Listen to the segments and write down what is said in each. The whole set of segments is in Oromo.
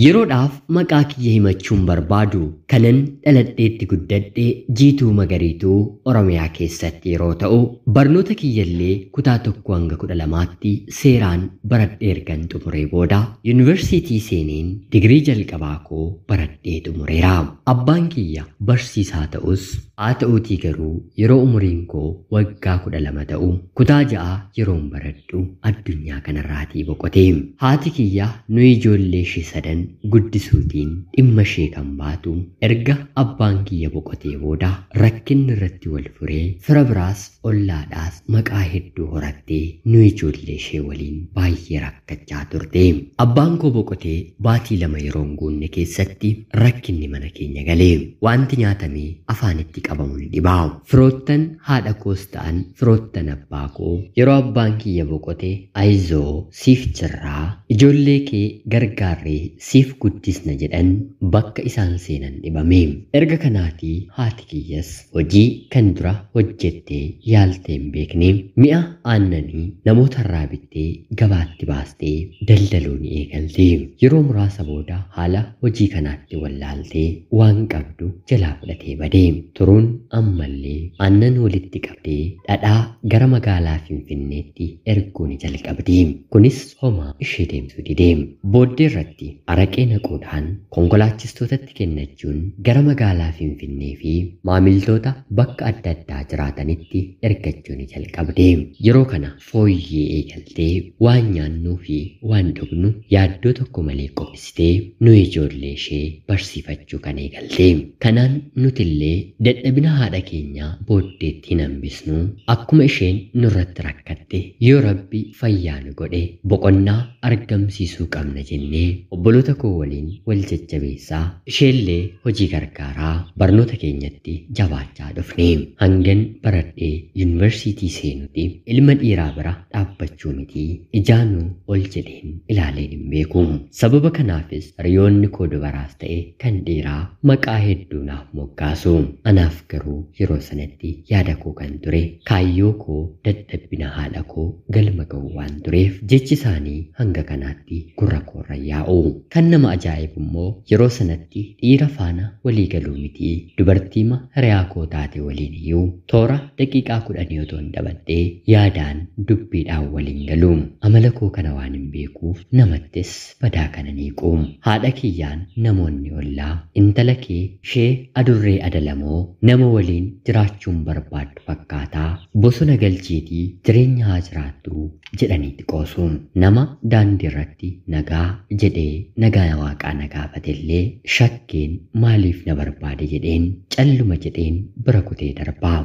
Yeroodhaaf maqaa kiyya himachuun barbaadu kanan dhaladheetti guddadhe Jiituu Magariituu Oromiyaa keessatti yeroo ta'u, barnoota kiyyallee kutaa 1 hanga 12tti seeraan baradhee ergan xumuree booda yuunivarsiitii seeneen digirii jalqabaa koo baradhee xumureera. Abbaan kiyya barsiisaa ta'us haa ta'uutii garuu yeroo umuriin koo waggaa 12 ta'u kutaa 6 yeroon baradhu addunyaa kanarraatii boqote. Haati kiyya nu ijoollee ishee sadan guddisuutiin dhimma ishee kan baatu erga abbaan kiyya boqotee booda rakkinni irratti wal furee fira biraas ollaadhaas maqaa hedduu horattee nu ijoollee ishee waliin baay'ee rakkachaa turte. Abbaan koo boqotee baatii 2 yeroon guunne keessatti rakkinni mana keenya galee wanti nyaatamee afaanitti qabamu ni dhibaa. Firoottan haadha koos ta'an firoottan abbaa koo yeroo abbaan kiyya boqote ayizoo siif jirraa ijoollee kee gargaarree siif guddisna jedhan bakka isaan seenan dhibame. Erga kanaatii haati kiyyas hojii kan dura hojjettee yaaltee hin beekne mi'a aannanii namootarraa bittee gabaatti baastee daldaluu ni eegalte. Yeroo muraasa booda haala hojii kanaatti wallaaltee waan qabdu jalaa fudhatee bade. Turuun ammallee aannan walitti qabdee dhadhaa gara magaalaa Finfinneetti erguu ni jalqabde. Kunis homaa ishee deemsuu dide. Booddee irratti araqee naquudhaan konkolaachistootatti kennachuun gara magaalaa Finfinnee fi maamiltoota bakka adda addaa jiraatanitti ergachuu ni jalqabde. Yeroo kana fooyyee eegaltee waan nyaannuu fi waan dhugnu yaaddoo tokko malee qopheessitee nu ijoollee ishee barsiifachuu kan eegalte. Kanaan nutillee dadhabina haadha keenyaa booddeetti hin hambisnu. Akkuma isheen nurratti rakkatte yoo Rabbi fayyaa nu godhe boqonnaa argamsiisuu qabna jennee obboloota koo waliin wal jajjabeessaa isheellee hojii gargaaraa barnoota keenyatti jabaachaa dhufne. Hangan baradhee yuunivarsiitii seenutti ilma dhiiraa bira dhaabbachuu miti ijaanuu ol jedheen ilaaleen hin beeku. Sababa kanaafis hiriyoonni koo dubaraas ta'e kan dhiiraa maqaa hedduu naaf moggaasu. Anaaf garuu yeroo sanatti yaada koo kan ture kaayyoo koo dadhabbina haadha koo galma ga'u waan tureef jechi isaanii hanga kanaatti gurra koorra yaa'u. Kan nama ajaa'ibu immoo yeroo sanatti dhiira faana walii galuu miti dubartiima hiriyaa koo taate waliin iyyuu toora daqiiqaa 10 otoo hin dabaddee yaadaan dubbiidhaan waliin galu. Amala koo kana waan hin beekuuf namattis badaa kana ni quumu. Haadha kiyyaan namoonni ollaa intala kee ishee adurree adalamoo nama waliin jiraachuun barbaaddu fakkaataa bosona galchiitii jireenya haa jiraattu jedhaniitti qoosu. Nama daandii irratti nagaa jedhee nagaa waaqaa na gaafatellee shakkeen maaliif na barbaade jedheen calluma jedheen bira kutee darbaa.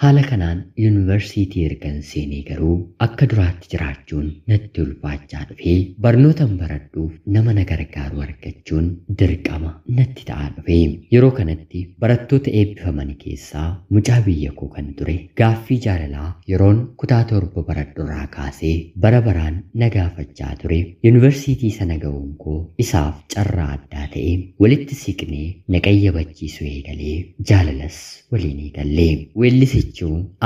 Haala kanaan yuunivarsiitii ergan seenee garuu akka duraatti jiraachuun natti ulfaachaa dhufee barnootan baradhuuf nama na gargaaru argachuun dirqama natti ta'aa dhufe. Yeroo kanatti barattoota eebbifaman keessaa mucaa biyya koo kan ture gaaffii jaalalaa yeroon kutaa 7 baradhurraa kaasee bara baraan na gaafachaa ture. Yuunivarsiitii sana ga'uun koo isaaf carraa addaa ta'e walitti siqnee na qayyabachiisuu eegalee jaalalas waliin eegalle. Weellisichi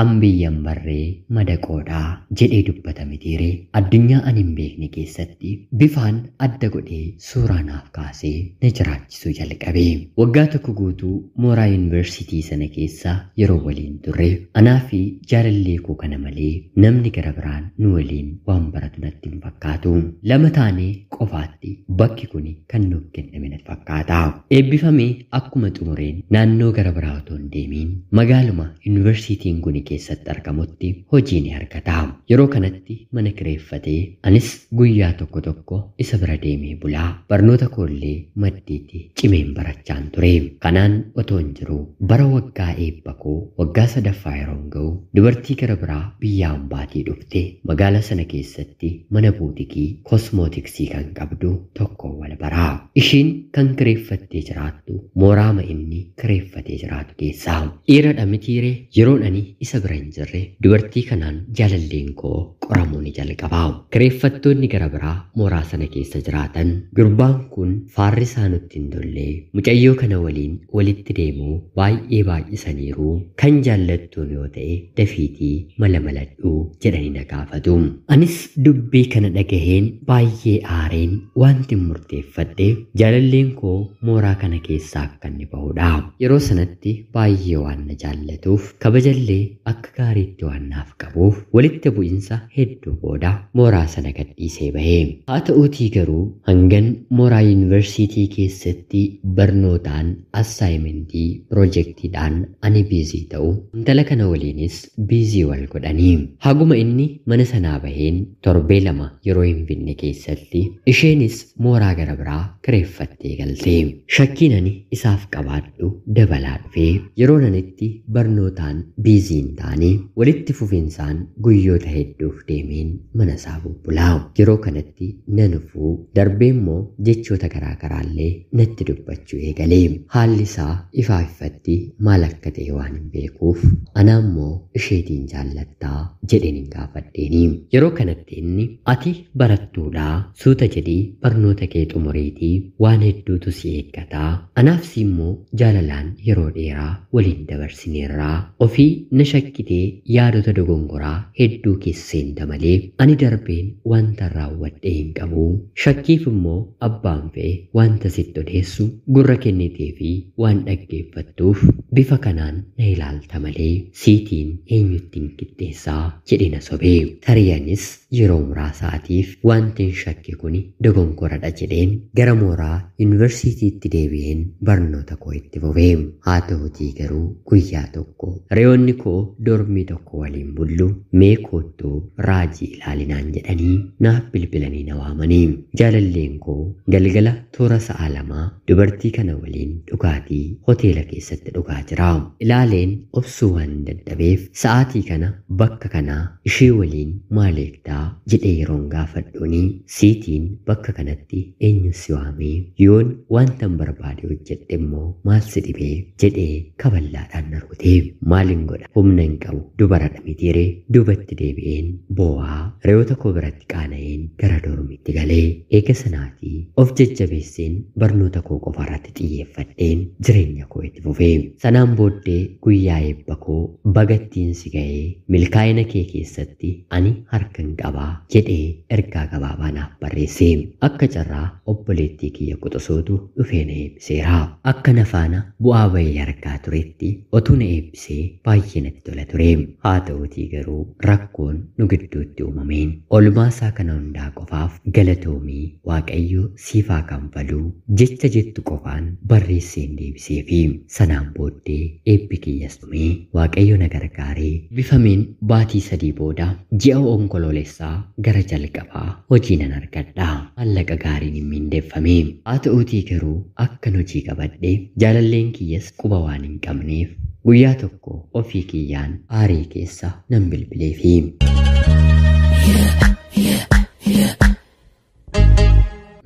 ambiyyan barree madaqoodhaa jedhee dubbatame tiire addunyaa ani hin beekne keessatti bifaan adda godhee suuraa naaf kaasee na jiraachisuu jalqabe. Waggaa tokko guutuu mooraa yuunivarsiitii sana keessa yeroo waliin turre anaa fi jaalallee koo kana malee namni gara biraan nu waliin waan baratu natti hin fakkaatu. Lama taanee qofaatti bakki kun kan nuuf kenname natti fakkaata. Eebbifamee akkuma xumureen naannoo gara biraa otoo hin deemiin magaaluma yuunivarsiitiin kun keessatti argamutti hojii ni argata. Yeroo kanatti mana kireeffatee anis guyyaa tokko tokko isa bira deemee bulaa barnoota koollee maddiitti cimeen barachaan ture. Kanaan otoo hin jiru bara waggaa eebba koo waggaa 3ffaa yeroon ga'u dubartii gara biraa biyya hambaatii dhufte magaalaa sana keessatti mana buutikii kosmootiksii kan qabdu tokko wal baraa. Ishiin kan kireeffattee jiraattu mooraama inni kireeffatee jiraatu keessaa. Dhiira dha mitiiree yeroon Yeroon ani isa bira hin jirre dubartii kanaan jaalalleen koo qoramuu ni jalqaba. Kireeffattoonni gara biraa mooraa sana keessa jiraatan gurbaan kun faarri isaa nutti hin tolle, mucayyoo kana waliin walitti deemuu baay'ee baay'isaniiru, kan jaallattuun yoo ta'e dafiitii mala maladhuu jedhanii na gaafatu. Anis dubbii kana dhagaheen baay'ee aareen wanti murteeffadhe jaalalleen koo mooraa kana keessaa akka inni bahudha. Yeroo sanatti baay'ee waan na jaallatuuf kabajallee akka gaariitti waan naaf qabuuf walitti bu'insa hedduu booda mooraa sana gadhiisee bahe. Haa ta'uutii garuu hangan mooraa yuunivarsiitii keessatti barnootaan assaayimentii piroojeektiidhaan ani biizii ta'u intala kana waliinis biizii wal godhanii. Haguma inni mana sanaa baheen torbee 2 yeroo hin finne keessatti isheenis mooraa gara biraa kireeffattee galte. Shakkiin ani isaaf qabaadhu dabalaa dhufee yeroo nanitti barnootaan biizii hin taane walitti fufinsaan guyyoota hedduuf deemeen mana isaa bubbulaa. Yeroo kanatti nan dhufuu darbee immoo jechoota garaa garaallee natti dubbachuu eegalee. Haalli isaa ifaa ifatti maal akka ta'e waan hin beekuuf ana immoo isheetiin jaallattaa jedheen hin gaafadheeni. Yeroo kanatti inni ati barattuudhaa suuta jedhii barnoota kee xumuriitii waan hedduutu si eeggataa. Anaaf si immoo jaalalaan yeroo dheeraa waliin dabarsineerraa. Ofii na shakkitee yaadota dogongoraa hedduu keessa seenta malee ani darbeen wanta raawwadhee hin qabu. Shakkiif immoo abbaan fe'e wanta sitti odeessu gurra kennitee fi waan dhaggeeffattuuf bifa kanaan na ilaalta malee siitiin eenyutti hin qixxeessaa jedhe na sobee. Tarii anis yeroo muraasaatiif wanti hin shakke kuni dogongoradha jedheen gara mooraa yuunivarsiitiitti deebi'een barnoota koo itti fufee. Haa ta'uutii garuu guyyaa tokko reyoonni koo dormii tokko waliin bullu mee koottuu raajii ilaalinaan jedhanii naaf bilbilanii na waamanii. Jaalalleen koo galgala toora sa'a 2 dubartii kana waliin dhugaatii hoteela keessatti dhugaa jira. Ilaaleen obsuu waan dadhabeef sa'aatii kana bakka kanaa ishee waliin maal eegdaa jedhee yeroon gaafadhuuni siitiin bakka kanatti eenyu si waamee yoon wanta hin barbaade hojjedhe immoo maal si dhibee jedhee kaballaadhaan na rukute. Maalin godha humna hin qabu dubaradha mitiiree duubatti deebi'een boo'aa re'oota koo biratti qaana'een gara dormitti galee eega sanaatii of jajjabeesseen barnoota koo qofaarratti xiyyeeffadheen jireenya koo itti fufee. Sanaan booddee guyyaa eebba koo bagattiin si ga'ee milkaa'ina kee keessatti ani harka hin qabaa jedhee ergaa gabaabaa naaf barreesse. Akka carraa obboleettii kiyya quxisuutu dhufee na eebbiseera. Akka na faana bu'aa bahee argaa turetti otuu na eebbisee baay'ee natti tola ture. Haa ta'uutii garuu rakkoon nu gidduutti uumameen olmaa isaa kana hundaa qofaaf galatoomii Waaqayyo siifaa kanfaluu jecha jettu qofaan barreesseen deebisee fi sanaan booddee eebbi kiyyas dhumee Waaqayyo na gargaaree bifameen baatii 3 booda ji'a onkoloolessaa gara jalqabaa hojii nan argadha. Maallaqa gaariin hin mindeeffame. Haa ta'uutii garuu akkan hojii qabadhe jaalalleen kiyyas quba waan hin qabneef guyyaa tokko ofii kiyyaan aarii keessa nan bilbileefi.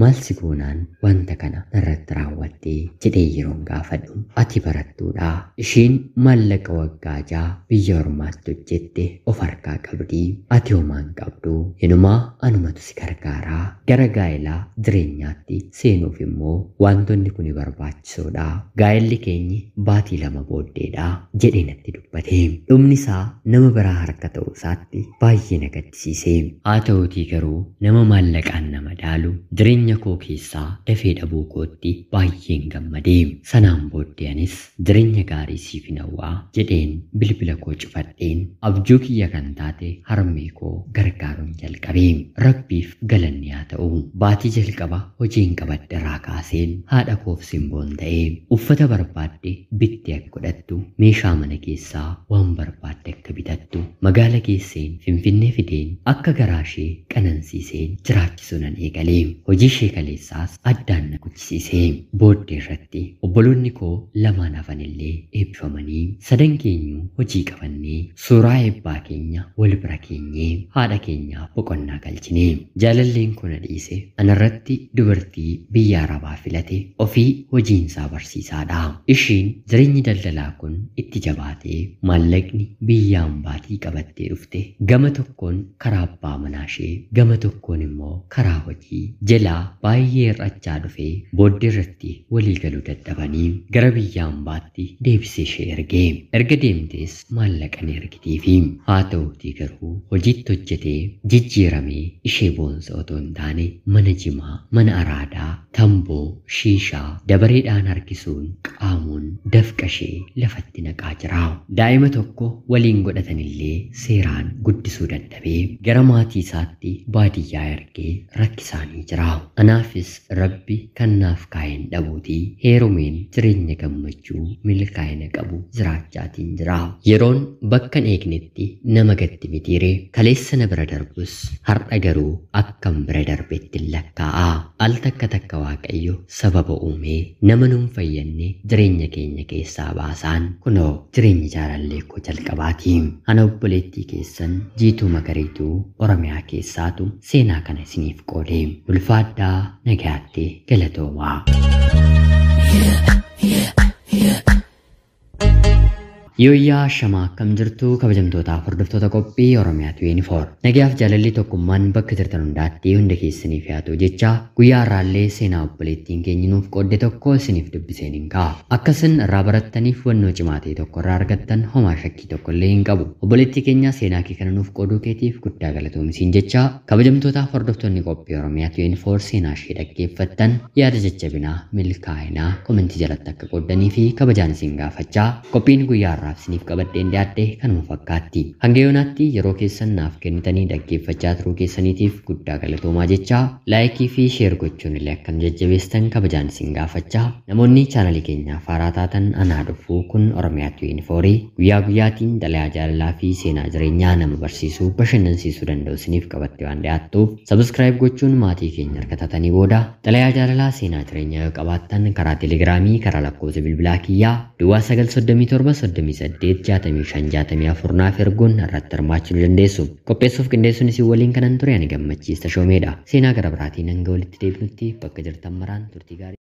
Maal si goonaan wanta kana narratti raawwattee jedhee yeroon gaafadhu ati barattuudha. Isheen maallaqa waggaa 6 biyya ormaatti hojjette of harkaa qabdii. Ati homaa hin qabdu. Hinumaa anumatu si gargaaraa. Gara gaa'elaa jireenyaatti seenuuf immoo wantoonni kun barbaachisoodha. Gaa'elli keenyi baatii 2 booddeedha jedhee natti dubbate. Dhumni isaa nama biraa harka ta'uu isaatti baay'ee na gaddisiise. Haa ta'uutii garuu nama maallaqaan nama daalu jireenya koo keessaa dafee dhabuu kootti baay'een gammadee. Sanaan booddee anis jireenya gaarii siif hin hawwaa jedheen bilbila koo cufadheen abjuu kiyya kan taate harmee koo gargaaruun jalqabe. Rabbiif galanni haa ta'u. Baatii jalqaba hojiin qabadhe irraa kaaseen haadha koof simboon ta'ee uffata barbaadde bittee akka godhattu, meeshaa mana keessaa waan barbaadde akka bitattu, magaala keesseen Finfinnee fideen akka garaa ishee qanansiiseen jiraachisuu nan eegale. Hojii Ishee kaleessaas addaan na kuchisiise. Booddee irratti obboloonni koo lamaan hafanillee eebbifamanii sadan keenyu hojii qabannee suuraa eebbaa keenya wal bira keenyee haadha keenyaaf boqonnaa galchine. Jaalalleen kun na dhiise anarratti dubartii biyya Arabaa filate ofii hojiinsaa barsiisaadha. Ishiin jireenyi daldalaa kun itti jabaatee maallaqni biyya hambaatii qabattee dhufte gama tokkoon karaa abbaa manaa ishee gama tokkoon immoo karaa hojii jalaa baay'ee hir'achaa dhufee booddee irratti walii galuu dadhabanii gara biyya hambaatti deebisee ishee ergee. Erga deemtees maallaqa ni ergitiifi haa ta'uutii garuu hojiitti hojjetee jijjiiramee ishee boonsa otoo hin taane mana jimaa, mana araadaa, tamboo, shiishaa dabareedhaan harkisuun qaamuun dafqa ishee lafatti naqaa jira. Daa'ima tokko waliin godhatanillee seeraan guddisuu dadhabee gara maatii isaatti baadiyyaa ergee rakkisaanii jira. Anaafis Rabbi kan naaf kaa'een dhabuutii heerumeen jireenya gammachuu milkaa'ina qabu jiraachaatiin jira. Yeroon bakka hin eegnetti nama gatti mitiire kaleessa na bira darbus har'a garuu akkam bira darbetti lakkaa'a. Al takka takka Waaqayyo sababa uumee nama nuun fayyanne jireenya keenya keessaa baasaan kunoo jireenya jaalallee koo jalqabaati. Ana obboleettii keessan Jiituu Magariituu Oromiyaa keessaatu seenaa kana isiniif qoode. Ulfaadhaa, nagaatti, galatoomaa. Yooyyaa shamaa akkam jirtu kabajamtootaaf hordoftoota qophii Oromiyaa 24. Nagayaaf jaalalli tokkummaan bakka jirtan hundaatti hunda keessaniif haa ta'u jecha guyyaa har'aallee seenaa obboleettiin keenya nuuf qoodde tokko isiniif dubbiseen hin ka'a. Akkasin irraa barattaniif hubannoo cimaa ta'e tokko irraa argattan homaa shakkii tokko illee hin qabu. Obboleettii keenya seenaa kee kana nuuf qooduu keetiif guddaa galatoomi jecha kabajamtootaaf hordoftoonni qophii Oromiyaa 24 seenaa ishee dhaggeeffattan yaada jajjabinaa milkaa'inaa komentii jalatti akka qooddanii fi kabajaan isin gaafachaa qophiin guyyaa har'aaf isiniif qabadheen dhiyaadhe kanuma fakkaatti. Hanga yoonaatti yeroo keessan naaf kennitanii dhaggeeffachaa turuu keessaniitiif guddaa galatoomaa jecha laayikii fi sheer gochuun illee akkam jajjabeessan kabajaan isin gaafachaa namoonni chaanalii keenyaaf haaraa taatan anaa dhufuu kun Oromiyaa 24 guyyaa guyyaatiin xalayaa jaalalaa fi seenaa jireenyaa nama barsiisuu bashannansiisuu danda'u isiniif qabattee waan dhiyaattuuf sabiskiraayib gochuun maatii keenya harkatatanii booda xalayaa jaalalaa seenaa jireenyaa yoo qabaattan karaa telegiraamii karaa lakkoofsa bilbilaa kiyyaa duwwaa 937 38 65 64 naaf erguun irratti hirmaachuu ni dandeessu. Qopheessuuf qindeessuun isin waliin kanan ture ani Gammachiis Tashoomeedha. Seenaa gara biraatiin hanga walitti deebinutti bakka jirtan maraan turtii gaarii.